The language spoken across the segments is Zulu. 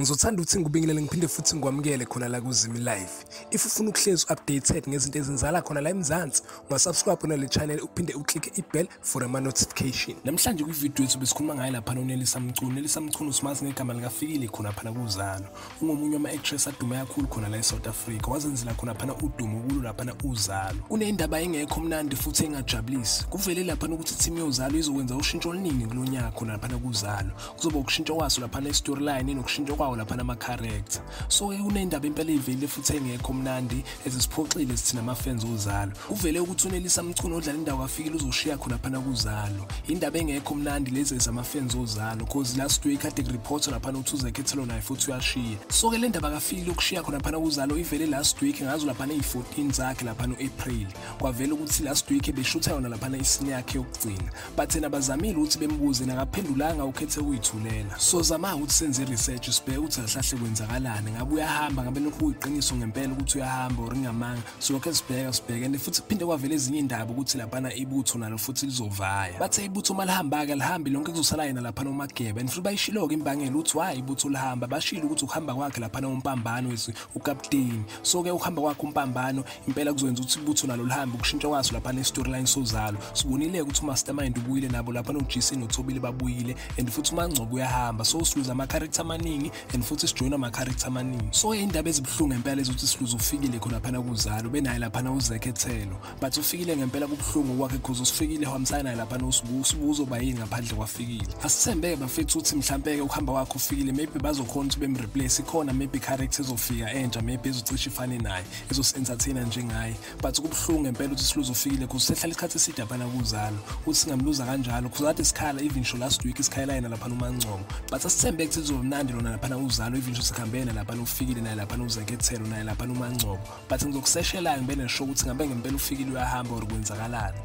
Ngizothanda ukuthi ngikubingelele ngiphinde futhi ngikwamukele khona la kuZimi Live. If ufuna ukuhlezi updated ngezinto ezenzakala khona la eMzansi, ungasubscribe khona le channel uphinde uclicke i-bell for ama notification. Namhlanje kwivideo yethu besikhuluma ngaye lapha noNelisa Mchunu. Nelisa Mchunu simazi ngegama likaFikile khona phana kuZalo. Ungomunye wama-actress adume kakhulu khona la eSouth Africa. Wazenzela khona phana udumo kulo laphana uZalo. Kunendaba engekho mnandi futhi engajabulisi. Kuvele laphana ukuthi team yoZalo izokwenza ushintsho oluningi kulonyaka khona laphana kuZalo. Kuzoba ukushintsha kwaso laphana i-storyline nokushintsha kwawo laphana ama-character. So ke kunendaba impela evelile futhi engekho mnandi ezisiphoxile sithina ama-fans oZalo. Kuvele ukuthi uNelisa Mchunu odlala indawo kaFikile uzoshiya khona phana kuZalo. Indaba engekho mnandi lezi zama-fans oZalo cause last week kade kureport laphana ukuthi uZekhethelo naye futhi uyashiya. So ke le ndaba kaFikile ukushiya khona phana kuZalo ivele last week ngazo laphana iyi-14 zakhe laphana u-April. Kwavela ukuthi last week ebeshutha yona laphana isini yakhe yokugcina. But yena bazamile ukuthi bembuze nakaphendulanga ukhethe ukuyithulela. So zama ukuthi senze research sibheke ukuthi kahle kwenzakalani, ngabe uyahamba, ngabe lokhu kuyiqiniso ngempela ukuthi uyahamba or ingamanga. So lokho sibheke and futhi kuphinde kwavela ezinye indaba ukuthi laphana ibutho nalo futhi lizovaya. Bathe ibutho malihamba ke lihambi lonke kuzosala yena laphana uMageba, and futhi bayishilo-ke imbangela ukuthi why ibutho lihamba. Bashilo ukuthi ukuhamba kwakhe laphana uMpambano ukapteni. So ke ukuhamba kwakhe uMpambano impela kuzokwenza ukuthi ibutho nalo lihambe, ukushintsha kwaso laphana i-storyline soZalo. Sibonile ukuthi uMastermind ubuyile nabo laphana uGC noThobile babuyile, and futhi uMangcobo uyahamba. So siluza ama-character amaningi and futhi sijoyina ama-character amaningi. So indaba ezibuhlungu ngempela ezokuthi siluze uFikile khona phana kuZalo, benaye laphana uZekhethelo, but uFikile ngempela kubuhlungu kwakhe cause uSifikile uhambisana naye laphana uSibu uzoba yini ngaphandle kwaFikile. Asithembeke bafethu ukuthi mhlampe-ke ukuhamba kwakhe uFikile maybe bazokhona ukuthi bemreplace, ikhona maybe character ezofika entsha maybe ezocishe ifane naye ezosi-entertainer njengaye. But kubuhlungu ngempela ukuthi siluze uFikile cause sehlala isikhathi eside laphana kuZalo, ukuthi singamluza kanjalo cause kade sikhala even sho last week isikhalela yena laphana uMangcobo. But asithembeke ukuthi kuzoba mnandi lona laphana uZalo even sho sikhambene laphana uFikile naye laphana uZekhethelo naye laphana uMangcobo. But ngizokuseshela ngibe nesho ukuthi ngabe ngempela uFikile uyahamba or kwenzakalani.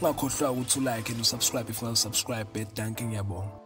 Ungakhohlwa ukuthi ulike and usubscribe if ungasubscribe. Dankie, ngiyabonga.